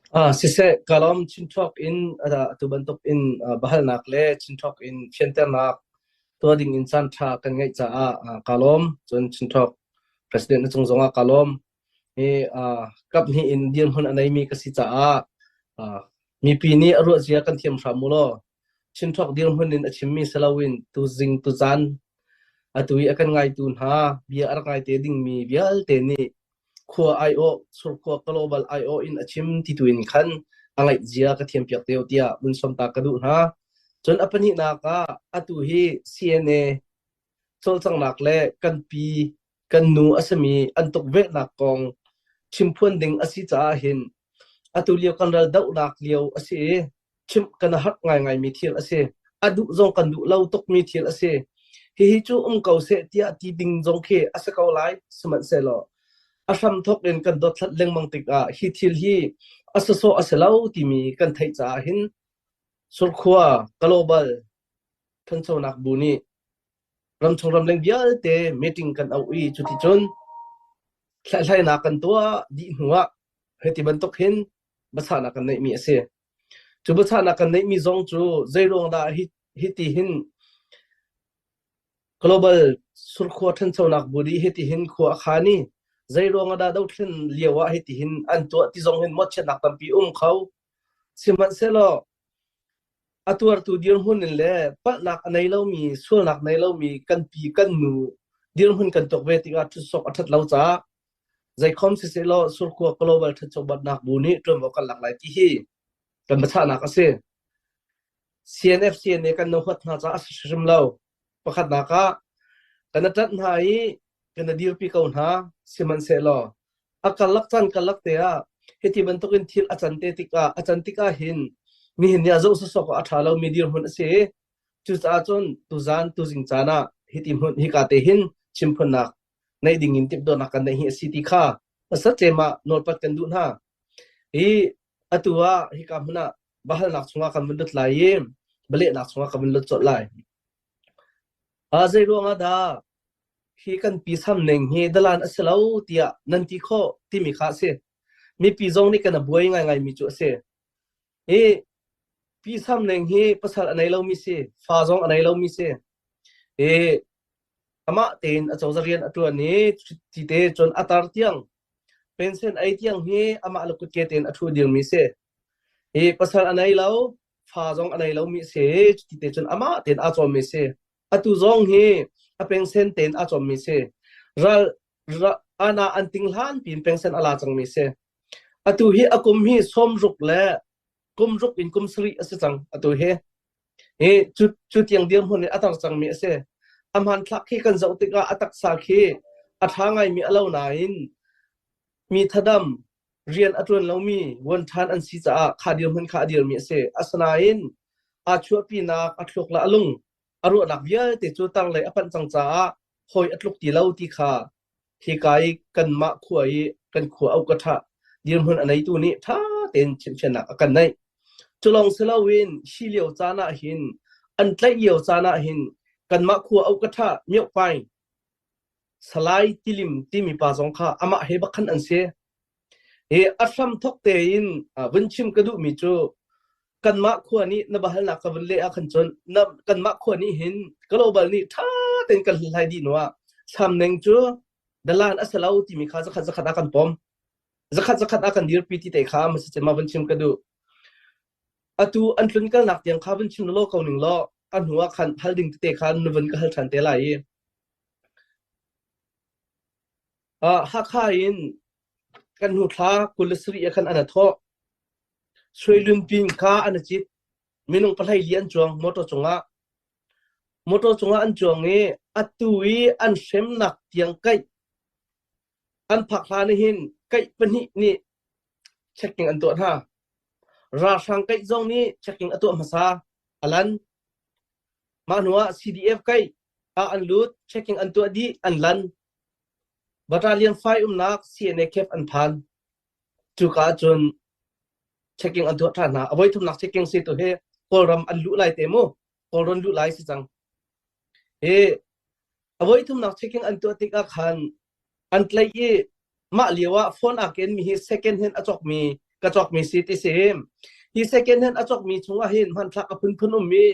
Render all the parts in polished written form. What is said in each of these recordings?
Siseh, ka lawm chinṭhawk in atu bantuk in biahalnak le chinṭhawk in fianternak tuah ding in caanṭha kan ngeih caah kaa lawm. Cun chinṭhawk President na cung zongah kaa lawm. Hi kaphnih in dirhmun a neimi ka si caah mipi nih a ruahzia kan thiam hram u law chinṭhawk dirhmun in a chimmi si loin tuzing tuzan atu i a kan ngaitu hna bia a rak ngaite dingmi vialte nih khua aiawh surkhua global aiawh in a chim ti tu in khan a ngaih zia ka thiam piak teo tiah vun som ta ka duh hna. Cun a pahnihnak ah atu hi CNA cawlcanghnak le kan pi kan nu a simi an tukvelhnak kong chimphuan ding a si caah hin atu lio kan ral dohnak lio a si i chimh kan harh ngaingaimi thil a si. A duh zong kan duh lo tukmi thil a si. Hihi cu um ko seh tiah ti ding zong khi a si ko lai. Sihmanhsehlaw a hramthawk in kan dothlat lengmang tikah hi thil hi a sawsawh a si lo timi kan theih caah hin Surkhua Global Thanchonak Bu nih ramchung ramleng vialte meeting kan auh i cuticun hlathlainak kan tuah dih hnuah hiti bantuk hin biachahnak kan neihmi a si. Cu biachahnak kan neihmi zong cu zeiruang dah hi hiti hin global surkhua ṭhanchonak bu nih hiti hin khua a khan i zeiruang ah dah dothlen lio ah hiti hin an tuah ti zong hin mawhchiatnak tampi um kho. Sihmanhsehlaw a tuartu dirhmun in le palhnak a nei lomi, sualnak nei lomi kan pi kan nu dirhmun kan tuak ve tikah ṭhutsok a ṭhat lo caah Zeikhom sisehlaw Surkhua Global Ṭhanchobatnak Bu nih ṭuanvo kan lak lai ti hi kan biachahnak a si. CNF CNA kan no huat hna caah a si hrim lo. Pakhatnak ah kan a ṭanh hna i kan a dirpi ko hna sihmanhsehlaw a karlak caan karlak te ah hiti bantukin thil a can te tikah a can tikah hin nihin ni ah zoh sawsawk ah a ṭha lomi dirhmun a si i cucaah cun tuzan tuzing caan ah hiti hmun hika te hin chimphunnak neih ding in timhtuahnak kan neih hi a si ti kha hmasat ah nawlpat kan duh hna. Hi atu ah hika hmun ah bahalnak chungah kan vun lut lai i balehnak chungah kan vun lut colh lai. Ah zei ruangah dah hi kan pi sam ning hi dalan a si lo tiah nan ti khawh timi kha a si. Mipi zong nih kan a buai ngaingai mi cu a si. Hi pi sam ning hi pasal a nei lomi si, fa zong a nei lomi si. Hi Amah tein acozah rian a ṭuan i cite cun a tar tiang pension ei tiang hi amah le kutke tein a ṭhu dirmi si. Hi pasal a nei lo, fa zong a nei lomi si. Cite cun amah tein aa cawmmi si. Atu zong hi a pension tein aa cawmmi si. Ral, ra, ana an ting hlan piin pension a la cangmi si. Atu hi a kum hi sawmruk le kum ruk in kum sarih a si cang atu hi. Hi cu cu tiang dirhmun in a tar cangmi a si. A hmanthlak khi kan zoh tikah a taksa khi a ṭha ngaimi a lo nain mi thadam rian a ṭuan lomi vuanṭhan an si caah kha dirhmun kha a dirmi a si. Asinain aa chuahpinak a thluak le a lung a ruahnak vialte cu tarlei a panh cang caah hawi a tluk ti lo ti kha hika i kanmah khua i kan khua auh ka ṭha dirhmun a neitu nih ṭha tein chimhfiannak a kan neih. Cu lawng si loin hi lio caan ah hin an tlaih lio caan ah hin kanmah khua auh ka ṭha miohpai Salai Tilim timi pa zong kha amah he bak khan an si. Hi a hramthok tein vun chim ka duhmi cu kanmah khua nih na bahalnak ka vun leh ah khan cun na kanmah khua nih hin global nih ṭha tein kan hlathlai dih hnu ah samneng cu dalan a si lo timi kha zakhat zakhat ah kan pom. Zakhat zakhat ah kan dirpi ti te kha masicin ma vun chim ka duh. Atu an tlun kalnak tiang kha vun chim law ko ning law a hnu ah khan hal ding tete kha na vun ka hal ṭhan te lai i. Hakha in kan hnu thla 27 ah khan an a thawh. Suilunpin kha an i cit. Minung pahlei li an cuang motor cungah. Motor cungah an cuang i atu i an hremnak tiang kaih an phak hlan hin kaih pahnih nih checking an tuah hna. Ralhrang kaih zong nih checking a tuah hmasa. Alan. Mah hnu ah CDF kaih ah an lut, checking an tuah dih, an lan. Battalion 5 umnak CNA camp an phan. Cuka ahcun checking an tuah ṭhan hna. A voithumnak checking si tu hi Kawlram an luh lai te mu. Kawlrawn luh lai si cang. Hi a voithumnak checking an tuah tikah khan an tlaih i mah lio ah phone aa kenmi hi second hand a cawkmi Ka cawkmi si ti si. Hi second hand a cawkmi chungah hin hmanthlak a phunphun ummi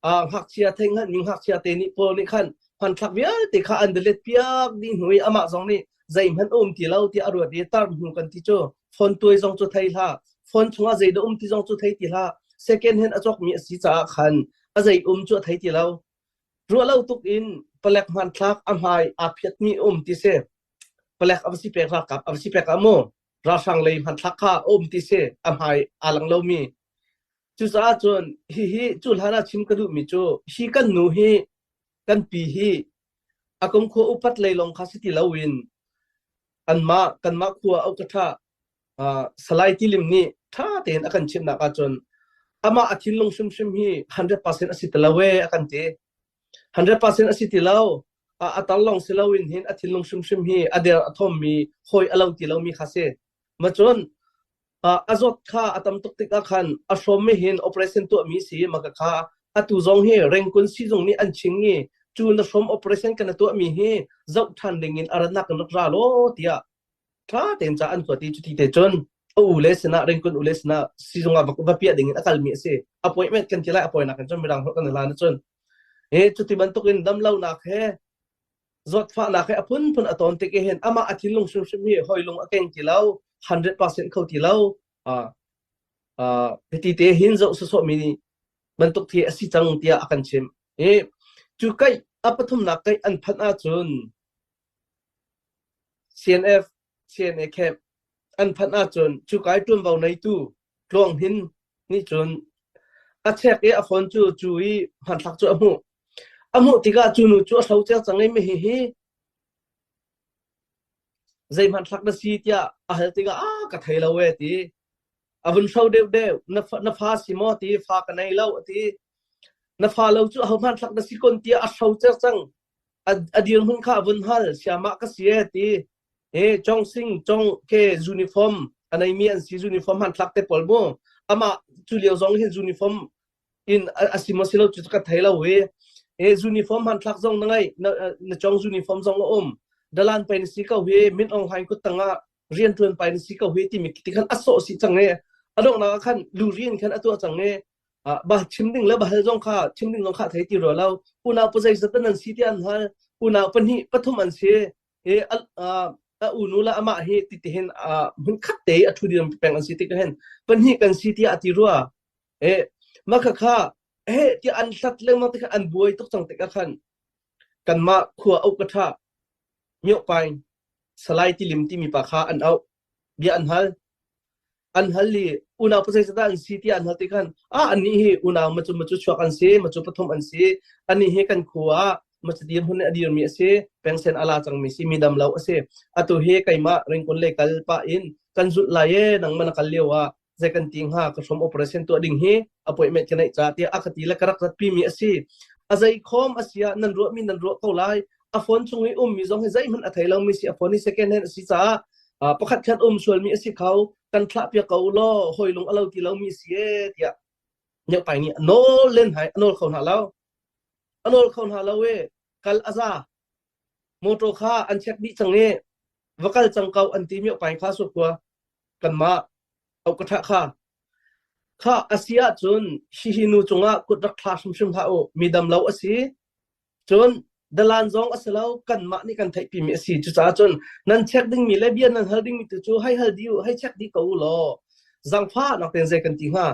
ngakchia thei hngalhmi ngakchia te nih pawl nih khan hmanthlak vialte kha an delete piak dih hnu i amah zong nih zeihmanh a um ti lo tiah a ruat i tar hnu kan ti cu phone tuai zong cu thei hlah phone chungah zeidah um ti zong cu thei ti hlah second hand a cawkmi a si caah khan a zei um cu a thei ti lo ruah lo tuk in palek hmanthlak a hmai aa phiatmi um ti si palek a va si pek ralkap a va si pek ah mu ralhrang lei hmanthlak kha a um ti si a hmai aa lang lomi Cucaah cun hihi cu hlan ah chim ka duhmi cu hi kan nu hi kan pi hi a kumkhua upat lei lawng kha si ti loin anmah kanmah khua a ka ṭha Salai Tilim nih ṭha tein a kan chimhnak ahcun amah a thinlung hrimhrim hi 100% a si ti lo ee a kan ti. 100% a si ti lo. A tar lawng si loin hin a thinlung hrimhrim hi a der a thawmmi hawi a lo ti lomi kha si. Ma cun a zawt kha a tam tuk tikah khan a hrawm hin operation tuahmi si maka kha atu zong hi Rengkun sizung nih an ching i cu na hrawm operation kan tuahmi hi zoh ṭhan ding in a ratnak kan rak ra law tiah ṭha tein ca an kuat i cuti te cun a u le sinah Rengkun u le sinah sizung ah va piah ding in a kalmi a si appointment kan ti lai appointment kan cun mirang holh kan hlan cun he cuti bantuk in damlonak he Zawtfahnak he a phunphun a tawn tik i hin amah a thinlung hrimhrim hi hawi lung a keng ti lo, 100% kho ti lo. Uh, uh, hiti te hin zoh sawsawh mi bantuk thi a si cang tiah a kan chimh. I cu kaih a pathumnak kaih an phanh ahcun CNF, CNA camp an phanh ahcun cu kai ṭuanvo neitu Tluang Hnin nih cun a chek i a phone cu cu i hmanthlak cu a hmuh. A hmuh tikah cu nu cu a hrocer cang i hihi zei hmanthlak na si tiah a hal tikah a ka thei lo e ti. A vun hro deuhdeuh na fa, na fa si maw ti fa ka nei lo a ti. Na fa lo cu aho hmanthlak na si kon tiah a hrocer cang. A, a dirhmun kha a vun hal siamah ka si e ti. He Chong Sing Chong ke uniform a neimi an si uniform hmanthlak te pawl mu. Amah cu lio zong hin uniform in a si maw si lo cu ka thei lo i he uniform hmanthlak zong na ngai na, na chong uniform zong a um dalan pai na si ko hi Min Aung Hlaing kut tangah rian tuan pai na si ko hi timi ti khan a sawh si cang e a donghnak ah khan lu rian khan a tuah cang e ba chim ding le ba hal zong kha chim ding zong kha thei ti ro lo unau pa zeizat nan si ti an hal unau pahnih pathum an si he a unu la amah hi ti ti hin hmun khat te a thu dir peng an si ti ka hin pahnih kan si tiah ti rua Eh, mah khakha heh tiah an hlat lengmang tikhan an buai tuk cang tikah khan kanmah khua auh ka ṭha. Miohpaing Salai Tilim timi pa kha an auh. Bia an hal. An hal i unau pa zeizat an si tiah an hal tikhan ah annih hi unau macu macu chuak an si, macu pathum an si. Annih hi kan khua ah macu dirhmun in a dirmi a si, pengsen a la cangmi si, mi dam lo a si. Atu hi keimah Ringkun lei kal pah in kan zulh lai e nangmah na kal lio ah zei kan ti hnga ka hrom operation tuah ding hi appointment ka neih ca tiah a ka ti le ka rak ratpi mi a si a zei khom a si ah nan ruah mi nan ruah ko lai a phone chung i ummi zong hi zeihmanh a thei lo mi si a phone hi second hand a si caah pakhat khat um sual mi a si kho kan thlah piak ko law hoi lung a lo ti lo mi si e tiah Nyopai nih a nawl len hai a nawl kho hna lo a nawl kho hna lo e kal a za motor kha an check dih cang i va kal cang ko an ti miopai kha su khua kanmah ka ṭha kha. Kha a si ahcun hihi nu cungah kut rak thla hrimhrim hlah u. Mi dam lo a si. Cun dalan zong a si lo. Kanmah nih kan theihpimi a si. Cucaah cun nan check dingmi le bia nan hal dingmi tu cu hei hal dih u, hei check dih ko u law zaangfahnak tein zei kan ti hnga?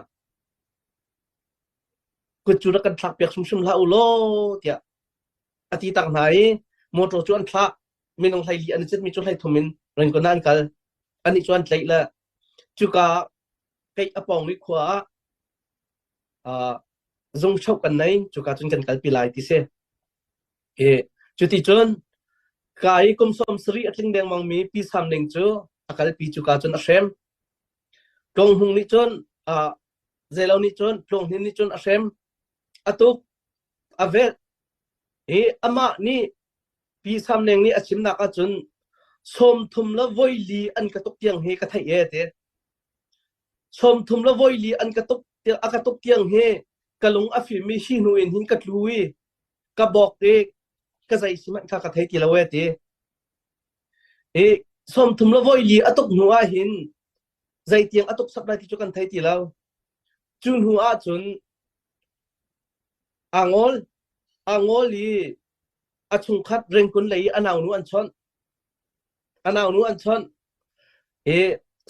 Kut cu rak kan thlakpiak hrimhrim hlah u law tiah a ti tak hna i motor cu an thlah. Minung 14 an i citmi cu 33 in Rangoon ah an kal. Anih cu an tlaih le cuka keih a pawng i khua ah zung choh kan nei cuka cun kan kalpi lai ti si. I cuti cun ka i kum 70 a tling dengmang mi Pi Sam Ning cu a kalpi cuka cun a hrem. Tlung Hung nih cun uh, Zeilo nih cun Tlung Hnin nih cun a hrem. A tuk a velh i amah nih Pi Sam Neng nih a chimnak ahcun 30 le voili an ka tuk tiang hi ka theih e ti. 30 le voili an ka tuk a ka tuk tiang hi ka lung a fim i hi hnu in hin ka tlu i ka bawk i ka zei si hmanh kha ka thei ti lo e ti. I 30 le voili a tuk hnu ah hin. Zeitiang a tuk sap lai ti cu kan thei ti lo. Cu hnu ahcun aa ngawl. Aa ngawl i a chungkhat Rengkun lei i a naunu an chawnh. A naunu an chawnh. I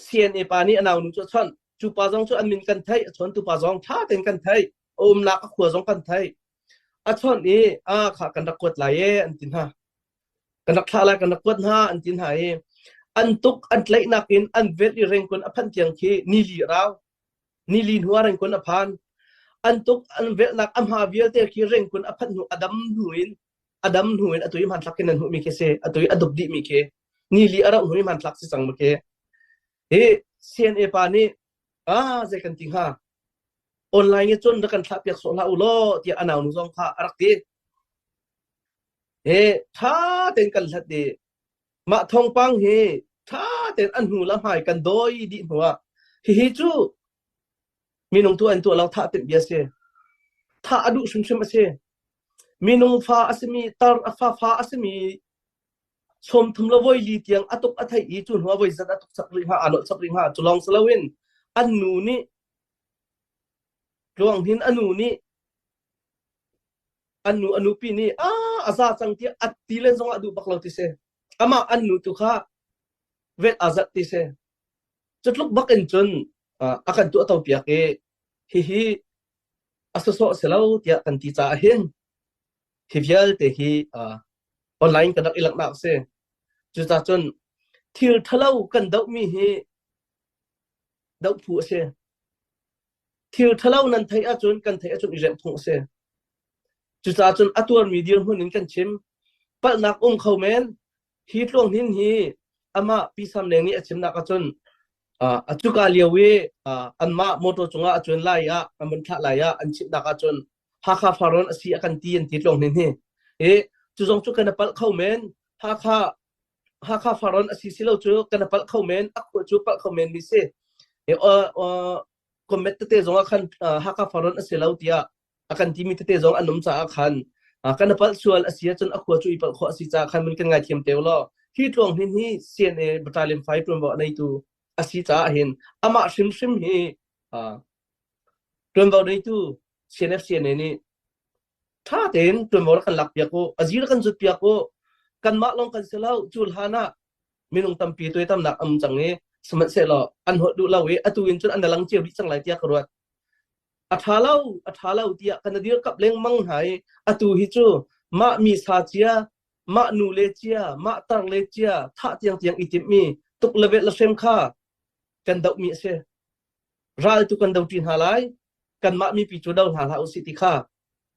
CNA pa nih a naunu cu a chawnh. Cu pa zong cu an min kan theih, a chawntu pa zong ṭha tein kan theih. A umnak a khua zong kan theih. A chawnh i a kha kan rak kuat lai e an ti hna. Kan rak thlah lai kan rak kuat hna an ti hna i an tuk an tlaihnak in an velh i Rengkun a phanh tiang khi nili a rau. Nili hnu ah Rengkun a phan. An tuk an velhnak a hma vialte khi Rengkun a phanh hnu a dam hnu in a dam hnu in atu i hmanthlak in nan hmuhmi khi si atu i a dup dihmi khi nili a rauh hnu i hmanthlak si cang ma khi hi CNA pa nih ah zei kan ti hnga online in cun rak kan thlah piak sawh hlah u law tiah a nau nu zong kha a rak ti he ṭha tein kan hlat i mah thawngpang hi ṭha tein an hnu le hmai kan dawi dih hnu ah hihi cu minung tu an tuah lo thah timh bia si thah a duh hrimhrim a si minung fa a simi tar a fa fa a simi sawmthum le voi li tiang a tuk a theih i cu hnu ah voi zat a tuk chap rih hnga aa nolh chap rih hnga cu lawng si loin an nu nih tluang hin a nu nih an nu a nupi nih a a za cang tiah a ti len zong ah duh bak lo ti si amah an nu tu kha vet aa zat ti si cu tluk bak in cun a kan tuah to piak i hihi a sawsawh si lo tiah kan ti caah hin hi vialte hi online kan rak i langhnak a si. Cucaah cun thil ṭhalo kan dohmi hi doh phu a si. Thil ṭhalo nan theih ahcun kan theih ahcun i remh phung a si. Cucaah cun a tuarmi dirhmun in kan chim. Palhnak um kho men. Hi tluang hnin hi amah Pi Sam Leng nih a chimnak ahcun a cuka lio i anmah motor cungah a cuan lai ah an vun thlah lai ah an chimhnak ahcun Hakha Farrawn a si a kan ti an ti tluang hnin hi. I cu zong cu kan i palh kho men. Hakha Hakha Farrawn a si si lo cu kan i palh kho men. A khua cu palh kho men mi si. I comment tete zong ah khan Hakha Farrawn a si lo tiah a kan timi tete zong an um caah khan kan i palh sual a si ahcun a khua cu i palh khawh a si caah khan mun kan ngaithiam te law hi tluang hin hi CNA Battalion 5 ṭuanvo a neitu a si caah hin amah hrimhrim hi ṭuanvo neitu CNF CNA nih ṭha tein ṭuanvo rak kan lak piak u a zir kan zut piak u kanmah lawng kan si lo cu hlan ah minung tampi tuaitamnak am cang i sihmanhsehlaw an holh duh lo i atu in cun an lang cio dih cang lai tiah ka ruat A ṭha lo, a ṭha lo tiah kan dirkamh lengmang hna i atu hi cu mah mi sa cia, mah nu le cia, mah tar le cia thah tiangtiang i timhmi tuk le velh le hrem kha kan dohmi a si. Ral tu kan doṭi hna lai, kanmah mipi cu do hna hlah usih ti kha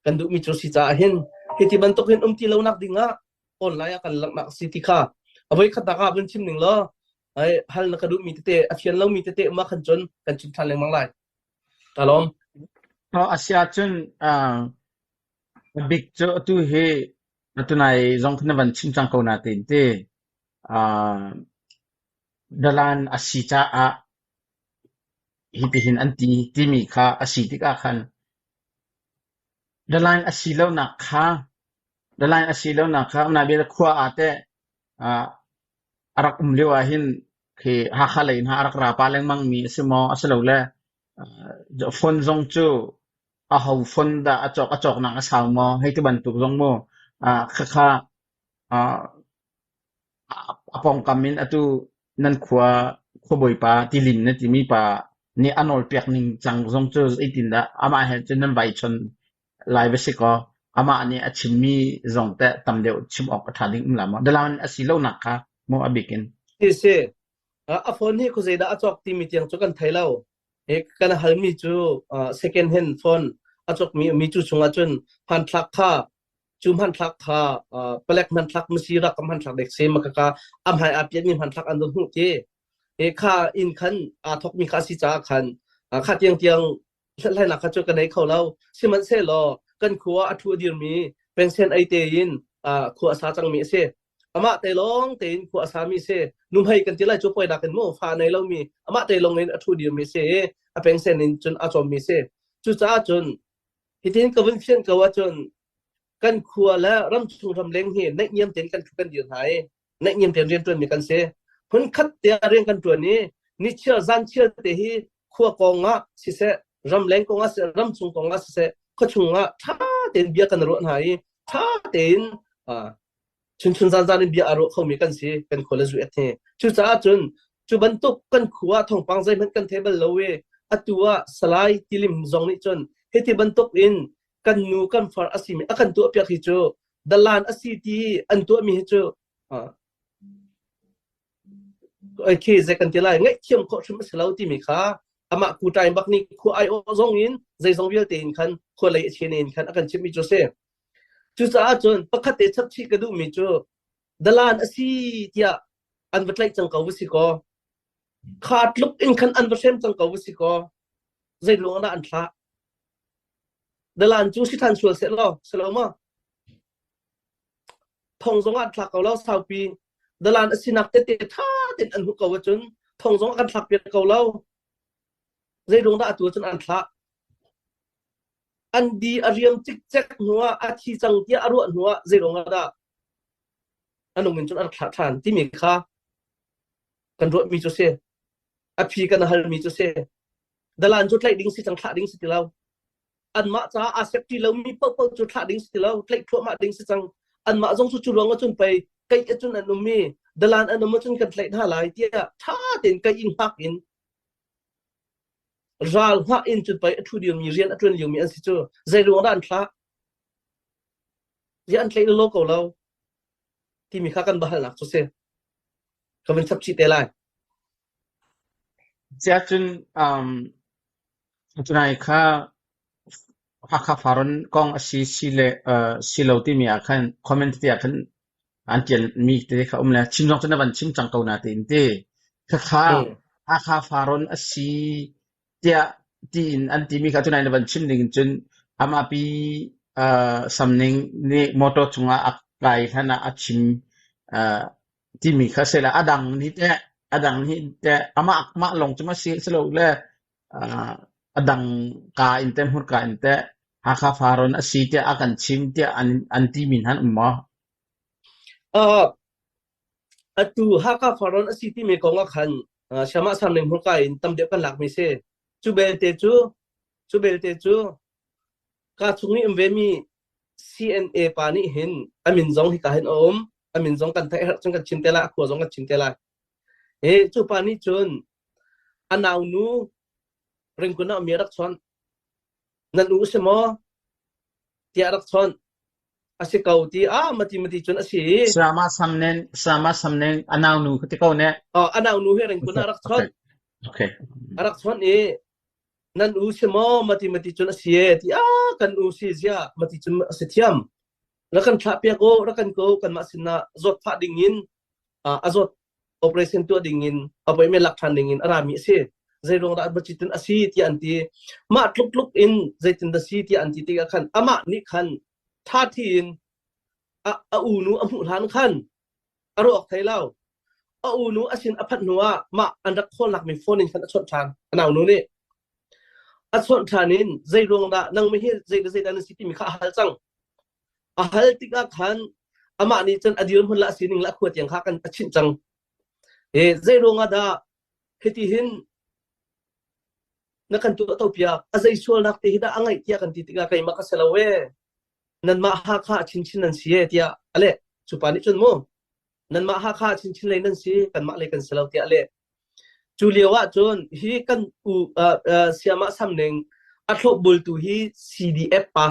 kan duhmi cu si caah hin hiti bantuk hin um ti lonak dingah online ah kan langhnak a si ti kha a voikhatnak ah vun chim ning law ai hal na ka duhmi tete a fian lomi tete um ah khan cun kan chim ṭhan lengmang lai. Ka lawm. A si ahcun bik cu atu hi tunai zong kha na van chim cang ko natein ti dalan a si caah hitihin an ti timi kha a si tikah khan dalan a si lonak kha dalan a si lonak kha nabil khua ah teh a rak um lio ahhin khi Hakha lei hna a rak ra pah lengmang mi a si maw asilole phone zong cu aho phone dah a cawk a cawknak a sau maw hei ti bantuk zong mu khakha a pawngkam in atu nan khua khuabawipa Tilin na timi pa nih a nawlpiak ning cang zong cu zeitindah amah he cun nan vai chon lai va si kaw amah nih a chimmi zong teh tam deuh chim awk a ṭha ding um la maw? Dalan a si lonak kha maw a bik in? Si si. A phone hi khuazei dah a cawk timi tiang cu kan thei lo. Hi kan halmi cu second hand phone a cawkmi mi cu chungah cun hmanthlak kha cu hmanthlak kha palek hmanthlak masi rak hmanthlak dek se maka ka a hmai a piatmi hmanthlak an hmuh ti. Hi kha in khan aa thawkmi kha a si caah khan kha tiang tiang hlathlainak kha cu ka nei kho lo. Sihmanhsehlaw kan khua a ṭhu a dirmi pension ei tein khua a sa cangmi a si. Amah te lawng tein khua a sami a si. Nuhmei kan ti lai cu poinak in mu fa nei lomi amah te lawng in a ṭhu dirmi a si i a pension in cun a cawmmi a si. Cucaah cun hitin ka vun fianh ko ahcun kan khua le ramchung ramleng hi naihniam tein kan ṭhu kan dir hna i naihniam tein rianṭuanmi kan si. Hmunkhat te ah rian kan ṭuan i Nichiar zanchiar te hi khua kong ah siseh, ramleng kong ah siseh, ramchung kong ah siseh, khuachung ah ṭha tein bia kan ruah hna i ṭha tein chunchun zanzan in bia a ruah khomi kan si kan khua le zu et hi. Cucaah cun cu bantuk kan khua ah thawngpang zeihmanh kan thei bal lo i atu ah Salai Tilim zong nih cun hiti bantuk in kan nu kan far a simi a kan tuahpiak hi cu dalan a si ti an tuahmi hi cu khi zei kan ti lai ngaihthiam khawh hrim a si lo timi kha amah kuṭai bak nih khua ai awh zong in zeizong vialte in khan khua lei a chen in khan a kan chimhmi cu si. Cucaah cun pakhat te chap chih ka duhmi cu dalan a si tiah an va tlaih cang ko va si kaw kha tluk in khan an va hrem cang ko va si kaw zei ruang dah an thlah dalan cu si ṭhan sual seh law si lo maw Thong zong ah an thlak ko lo saupi. Dalan a sinak tete ṭha tein an hmuh ko ahcun thong zong a kan thlak piak ko lo. Zeiruang dah atu ahcun an thlah? An di a riam cikcek hnuah a thi cang tiah a ruah hnuah zeiruang ah dah a nung in cun an thlah ṭhan timi kha kan ruahmi cu si. A phi kan halmi cu si. Dalan cu tlaih ding si cang thlah ding si ti lo. Anmah caah aa sep ti lomi paohpaoh cu thlah ding si ti lo, tlaih thluahmah ding si cang. Anmah zong cu cu ruang ahcun pei keih ahcun an um i dalan an um ahcun kan tlaih hna lai tiah ṭha tein keih in hngak in ral hngah in cun pei a ṭhu liomi rian a ṭuan liomi an si cu zei ruang dah an thlah? Ziah an tlaih lolo ko lo timi kha kan biahalnak cu si. Ka vun chap chih te lai. Siahcun um, Tunai kha Hakha Farrawn kong a si si le si lo timi ah khan comment te ah khan an ṭialmi tete kha um le chim zong cu na van chim cang ko na tiin ti. Khakha Hakha Farrawn a si tiah tiin an timi kha tunai na van chim ning cun amah pi Samning nih motor cungah a kai hlan ah a chim timi kha si le a dang nih teh a dang nih teh amah mah lawng cu ma si si lo le A dang kaa in teh hmurka in teh Hakha Farrawn a si tiah a kan chim tiah an, an timi hna an um maw? Uh, atu Hakha Farrawn a si timi kong ah khan uh, Shamah Samling hmurka in tam deuh kan lakmi si. Cu belte cu cu belte cu ka chung i um vemi CNA pa nih hin a min zong hika hin a um. A min zong kan theih herh cun kan chim te lai, a khua zong kan chim te lai. E, cu pa nih cun A naunu ringkun ah mi a rak chawnh. Nan u si maw? Tiah a rak chawnh. A si ko ti ah mati mati cun a si. Sama samnen sama samnen a naunu kha ti ko ne. Oh, a naunu hi ringkun ah a rak chawnh. Okay. A rak chawnh i nan u si maw mati mati cun a si e ti ah kan u si zia mati cun a si thiam. Rak kan thlah piak u, rak kan ko kanmah sinah zawtfah ding in a zawt operation tuah ding in appointment lak ṭhan ding in a rami a si. Zei ruang dah bacitin a si tiah an ti. Mah tluk tluk in zeitin dah si tiah an ti tikah khan amah nih khan ṭhaṭhi in a, a unu a hmuh hlan khan a ruak thei lo. A unu a sin a phanh hnu ah mah an rak call mi phone in khan a chawnh ṭhan. A naunu nih a chawnh ṭhan in zei ruang dah nangmah hi zei le zei dah na si timi kha a hal cang. A hal tikah khan amah nih cun a dirhmun le a sining le a khua tiang kha kan a chimh cang. E, zei ruangah dah hiti hin na kan tuah to piak a zei sualnak te hi dah a ngaih tiah kan ti tikah keimah ka si lo e nanmah Hakha chinchin nan si e tiah a leh cu pa nih cun mu nanmah Hakha chinchin lei nan si kanmah lei kan si lo tiah a leh cu lio ah cun hi kan u uh, uh, siamah samning a thlopbultu hi CDF pa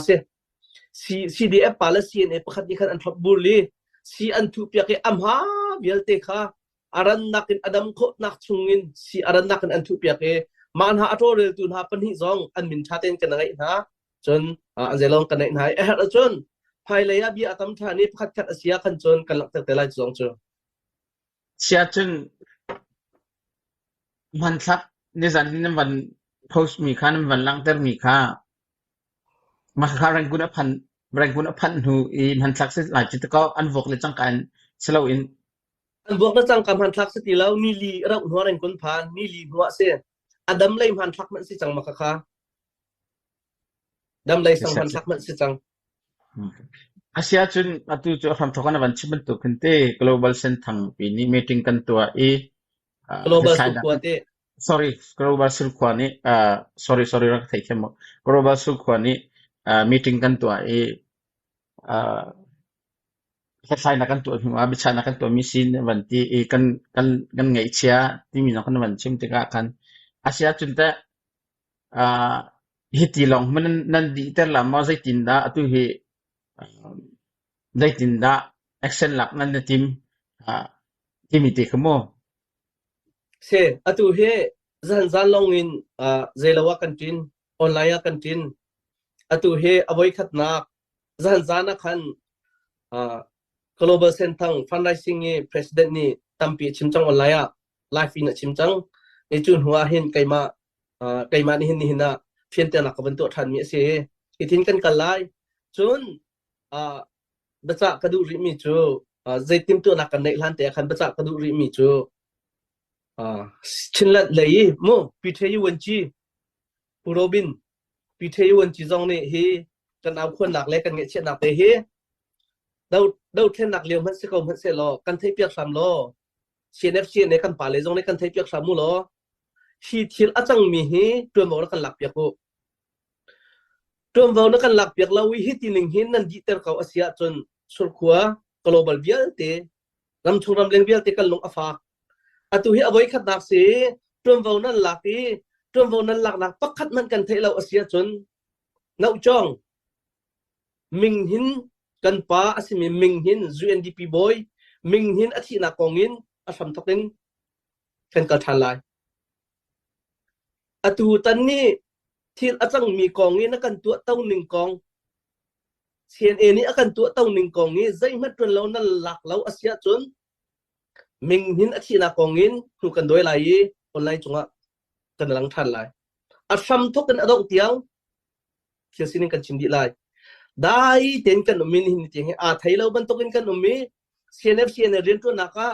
si CDF pa le CNA pakhat nih khan an thlop bur li si an thuh piak i a hma vialte kha a rannak in a dam khawhnak chungin si a rannak in an thuh piak i mah hna a tawlreltu hna pahnih zong an min ṭha tein kan ngeih hna cun an zeilong kan neih hna i a herh ahcun hmailei ah bia a tam ṭhan i pakhat khat a si ah khan cun kan langhter te lai cu zong cu. Sia cun hmanthlak nizan hin nan van post mi kha nan van langhter mi kha Mahka Rangoon a phan Rangoon a phanh hnu i hmanthlak si lai cu tikaw an vuak le cangka in si loin An vuak le cangka hmanthlak si ti lo nili a rauh hnu Rangoon phan nili hnu ah si. A dam lei hmanthlak hmanh si cang ma khakha. Dam lei sang hmanthlak hmanh si cang. Asiahcun atu cu a hramthawk in a van chim bantuk hin te Global Senthang pi nih meeting kan tuah i Global Sukua te. Sorry, Global Surkhua nih uh, sorry sorry rak thei thiam Global Surkhua nih uh, meeting kan tuah i uh, hlathlainak kan tuah hnu ah biachahnak kan tuahmi sin van ti i kan kan kan ngaihchia timi zong kan van chim tikah khan a si ahcun teh uh, hiti lawng hman nan, nan dihter la maw zeitindah atu hi uh, zeitindah action lak nan na tim uh, timi te kha mu Se atu hi zan zan long in uh, zeilo ah kan ṭin online ah kan ṭin atu hi a voikhatnak zan zan ah khan uh, Global Senthang fundraising i president nih tampi a chim cang online ah live in a chim cang i cu hnu ah hin keimah uh, keimah nih hin nihin ah fianternak ka van tuah ṭhan mi a si hi thin kan kal lai cun uh, biacah ka duh rihmi cu uh, zei timhtuahnak kan neih hlan te ah khan biacah ka duh rihmi cu uh, Chinland lei i mu Peter Yuan Chi Pu Robin Peter Yuan Chi zong nih hi kan aukhuannak le kan ngaihchiatnak te hi do dothlennak lio hmanh si ko hmanh sehlaw kan theihpiak hram law CNF CNA kan pa le zong nih kan theihpiak hram mu law hi thil a cangmi hi ṭuanvo na kan lakpiak u Ṭuanvo na kan lakpiak lo i hiti ning hin nan dihter ko a si ahcun Surkhua global vialte ramchung ramleng vialte kan lung a fak. Atu hi a voikhatnak si ṭuanvo nan lak i ṭuanvo nan laknak pakhat hmanh kan theih lo a si ahcun Ngohcawng Ming Hin kan pa a simi Ming Hin UNDP bawi Ming Hin a thihnak kong in a hramthawk in kan kal ṭhan lai. Atu tan nih thil a cangmi kong i na kan tuahto ning kong CNA nih a kan tuahto ning kong i zeihmanh ṭuan lo nan lak lo a si ahcun Ming Hnin a thihnak kong in hnu kan dawi lai i online cungah kan lang ṭhan lai. A hramthawk in a dongh tiang thil sining kan chim dih lai. Dai tein kan um i nihin ni tiang hi aa thei lo bantukin kan um i CNF CNA rianṭuannak ah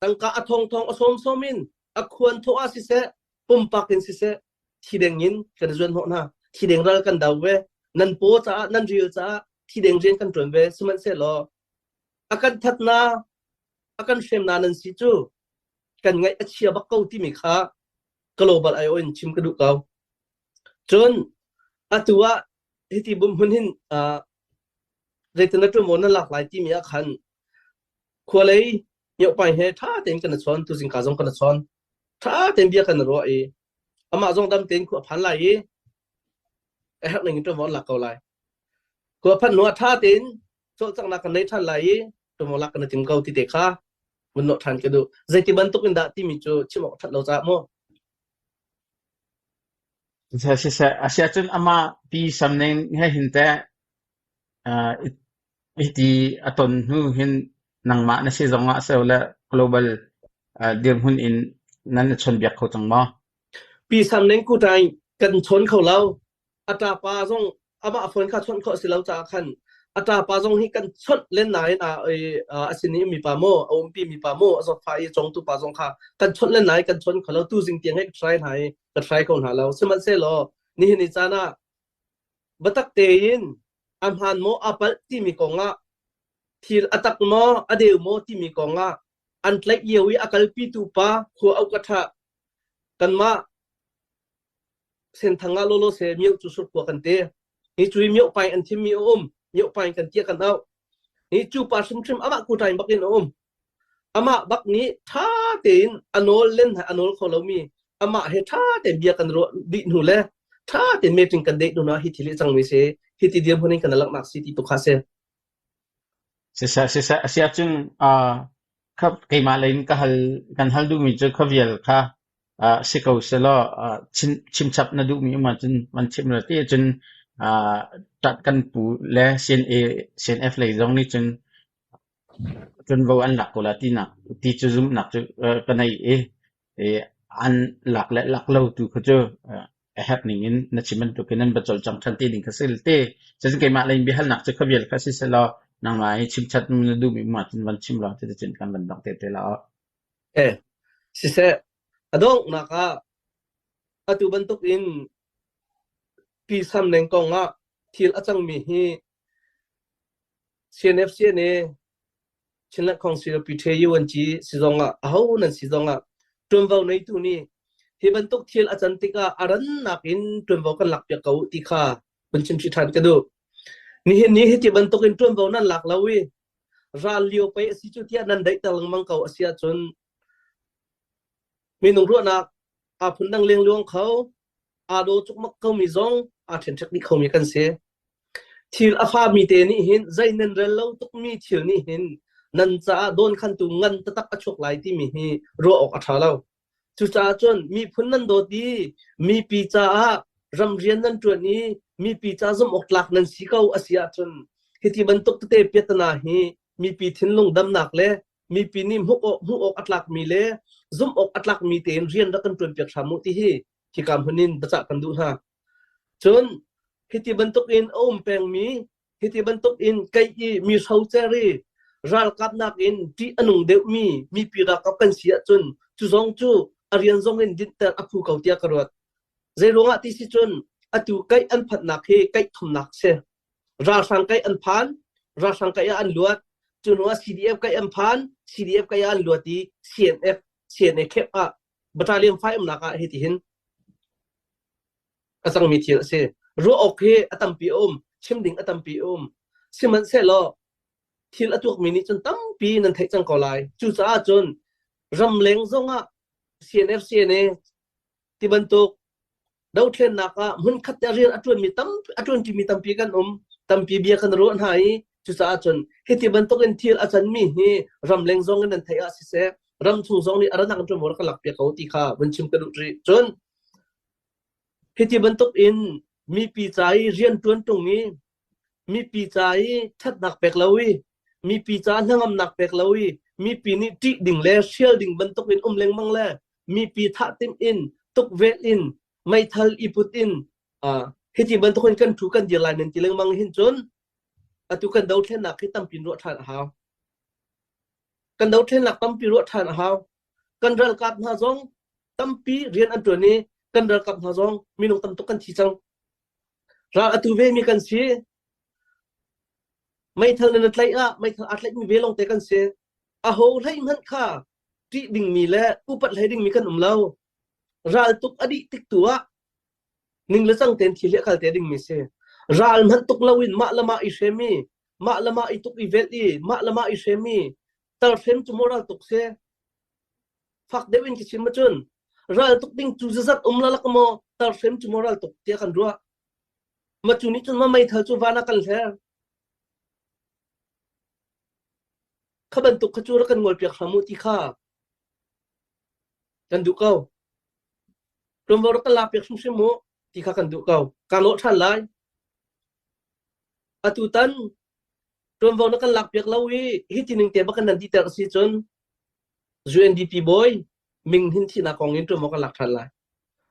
tangka a thongthong a sawmsawm in a khuan thawh ah siseh pumpak in siseh thideng in kan i zuan hnawh hna thideng ral kan do ve nan paw caah nan ril caah thideng rian kan ṭuan ve sihmanhsehlaw a kan thatna a kan hremna nan si cu kan ngaih a chia bak ko timi kha global IO in chim ka duh ko cun atu ah hiti bum hmun hin zeitin na ṭuan maw na lak lai timi ah khan Khualei miohpai he ṭha tein kan i chawn, tuzingka zong kan i chawn. Ṭha tein bia kan i ruah i amah zong dam tein khua a phan lai i a herh ning in ṭuanvo an lak ko lai. Khua phanh hnu ah ṭha tein cawlcanghnak kan nei ṭhan lai i ṭuanvo lak kan i tim ko ti te kha vun nawh ṭhan ka duh. Zeiti bantuk in dah timi cu chim awk ṭhat lo caah mu. Siseh, siseh, asiahcun amah pi sam ning he hin teh uh, Hiti a ton hnu hin nangmah na si zongah asilo global dirhmun in nan i chawnhbiak kho cang maw? Pi Sang Neng Kutai kan chawn kho lo. A ṭapa zong amah phone kha chawnh khawh a si lo caah khan a ṭapa zong hi kan chawnh len nain a a sin i ummi pa maw a umpi mi pa maw a zawtfah i congtu pa zong kha kan chawnh len nain kan chawn kho lo. Tuzing tiang he ka try hna i ka try ko hna lo. Sihmanhsehlaw nihin ni caan ah biatak tein a hmaan maw a palh timi kongah thil a tak maw a deu maw timi kongah an tlaih lio i a kalpitu pa khua auh ka ṭha kanmah Senthang ah lawlaw se mioh cu surkhua kan ti hi cu i mioh paing an thimmi a um mioh paing kan tia kan auh hi cu pa hrimhrim amah kuṭain bakin a um Amah bak nih ṭha tein a nawl len a nawl kho lomi amah he ṭha tein bia kan ruah dih hnu le ṭha tein meeting kan deih hnu ah hi thil hi a cangmi si hi ti dirhmun in kan langhnak si ti tu kha si. Siseh, siseh, a si ahcun uh, kha keimah lei in ka hal kan hal duhmi cu kha vial kha uh, si ko selaw uh, chim chimchap na duhmi um ahcun van chim la ti ahcun uh, ṭat kan pu le CNA CNF lei zong nih cun Ṭuanvo an lak ko lai tinak ti cu zumhnak cu ka nei i an lak le lak lo tu kha cu a herh ning in na chim bantukin nan va cawlcang ṭhan te ding kha si te. Cucu keimah lei in biahalnak cu kha vial kha si sehlaw nangmah hi chimchat na duhmi um ahcun van chim law cuticun kan van dong te te la. Eh, siseh, a donghnak ah atu bantuk in Pi Sam Neng kong ah thil a cangmi hi CNFCNA, Chinland Council, Pite UNG si zongah aho nan si zongah ṭuanvo neitu nih Hi bantuk thil a can tikah a rannak in ṭuanvo kan lakpiak ko ti kha vun chim chih ṭhan ka duh. Nihin ni hiti bantuk in ṭuanvo nan lak lo i ral lio pei a si cu tiah nan daihter lengmang ko a si ahcun minung ruahnak aa phundang lengluang kho, aa daw cukmak komi zong aa ṭhenṭhek dih khomi kan si. Thil a fami te nih hin zei nan rel lo tukmi thil nih hin nan caah dawnkhantu ngan taktak a chuak lai timi hi ruah awk a ṭha lo. Cucaah cun miphun nan dawt i mipi caah ramrian nan ṭuan i mipi ca zumh awk tlak nan si ko a si ahcun hiti bantuk tete piatana hi mipi thinlung damnak le mipi nih hmuh awk, hmuh awk a tlakmi le zumh awk a tlakmi tein rian rak kan ṭuanpiak hram u ti hi hika hmun in biacah kan duh hna. Cun hiti bantuk in a um pengmi hiti bantuk in kei i mi hrocer i ralkap nakin ṭih a nung deuhmi mipi ralkap kan si ahcun cu zong cu a rian zong in dinhter a phu ko tiah ka ruat. Zeiruangah ti si cun atu kaih an phanhnak hi kaih thumnak si. Ralhrang kaih an phan, ralhrang kaih ah an luat, cu hnu ah CDF kaih an phan, CDF kaih ah an luat i CNF, CNA camp ah battalion fai umnak ah hiti hin a cangmi thil a si. Ruah awk hi a tampi a um, chim ding a tampi a um. Sihmanhsehlaw thil a tuakmi nih cun tampi nan theih cang ko lai. Cucaah cun ramleng zongah CNF CNA ti bantuk dothlennak ah hmunkhat te rian a ṭuanmi tam a ṭuanṭimi tampi kan um tampi bia kan ruah hna i cucaah cun hiti bantuk in thil a canmi hi ramleng zong in nan theih ah siseh ramchung zong nih a ranak in ṭuanvo rak kan lakpiak ko ti kha vun chim ka duh rih cun Hiti bantuk in mipi ca i rianṭuan ṭung i mipi ca i ṭhatnak pek lo i mipi ca hnangamnak pek lo i mipi nih ṭih ding le hrial ding bantuk in um lengmang le mipi thah timh in tukvelh in meithal i put in uh, hiti bantuk in kan ṭhu kan dir lai nan ti lengmang hin cun atu kan dothlennak hi tampi ruah ṭhan a hau. Kan dothlennak tampi ruah ṭhan a hau. Kan ralkap hna zong tampi rian an ṭuan i kan ralkap hna zong minung tam tuk kan thi cang. Ral atu ve mi kan si. Meithal nan tlaih ah meithal aa tlaihmi ve lawngte kan si. Aho hlei hmanh kha ṭih dingmi le upat hlei dingmi kan um lo. Ral tuk a dih tik tu ah ning le cang tein thil hi a kal te dingmi si. Ral hmanh tuk loin mah le mah i hrem i mah le mah i tuk i velh i mah le mah i hrem i tal hrem cu maw ral tuk si. Fak deuh in ka chim ahcun ral tuk ding cu zazat um lalak maw tar hrem cu maw ral tuk tiah kan ruah. Ma cu nih cun ma meithal cu van ah kan hler. Kha bantuk kha cu rak kan ngolpiak hram u ti kha kan duh ko. Ṭuanvo rak kan lakpiak hrimhrim u ti kha kan duh ko. Kaa lawh ṭhan lai. Atutan ṭuanvo na kan lakpiak lo i hi ti ning te bak kan nan dihter a si cun UNDP bawi ming hin thihnak kong in ṭuanvo kan lak ṭhan lai.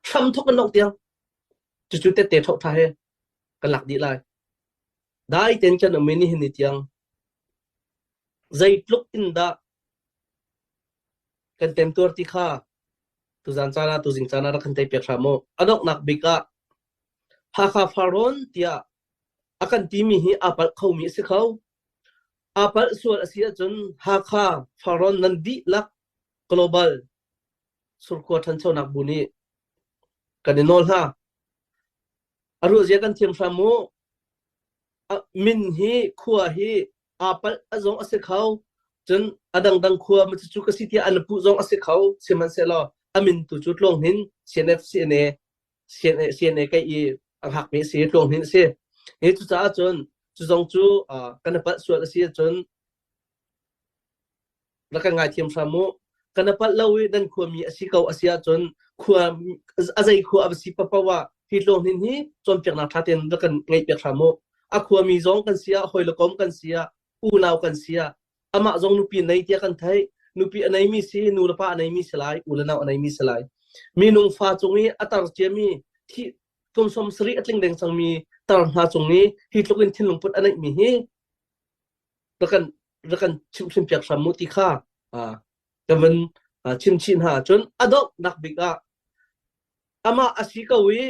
Hram thok kan nok tiang cucu tette ṭhoh ṭha he kan lak dih lai. Dai ten kan um i nihin ni tiang zeitluk in dah kan temtuar ti kha tuzan caan ah tuzing caan ah rak kan teipiak hram u. A donghnak bik ah Hakha Farrawn tiah a kan timi hi aa palh khomi a si kho. Aa palh sual a si ahcun Hakha Farrawn nan dihlak global surkhua ṭhanchonak bu nih kan i nawl hna. A ruahzia kan thiam hram u. Min hi khua hi aa palh a zong a si kho. Cun a dangdang khua ma cucu ka si tiah an puh zong a si kho. Sihmanhsehlaw a min tu cu Tluang Hnin CNF CNA CNA CNA kai i a hngakmi a si Tluang Hnin a si. Hi cucaah cun cu zong cu kan i palh sual a si ahcun rak kan ngaithiam hram u. Kan i palh lo i nan khuami a si ko a si ahcun khua a zei khua a va si paohpaoh ah hi Tluang Hnin hi cawnpiaknak ṭha tein rak kan ngeihpiak hram u. A khuami zong kan si ah, hawi le kom kan si ah, unau kan si ah, amah zong nupi nei tiah kan theih. Nupi a neimi si, nu le pa a neimi si lai, u le nau a neimi si lai. Minung fa cung i a tar ciami thi kum 70 a tling deng cangmi tar hna cung i hi tluk in thinlung put a neihmi hi rak kan rak kan chimhhrin piak hram mu ti kha ka van chim chih hna cun a donghnak bik ah amah a si ko i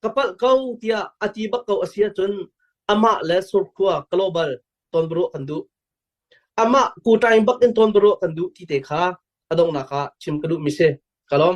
ka palh ko tiah a ti bak ko a si ahcun amah le surkhua global tonbiaruah kan duh amah kuṭaing bak in tonbiaruah kan duh ti te kha a donghnak ah chim ka duhmi si ka lawm.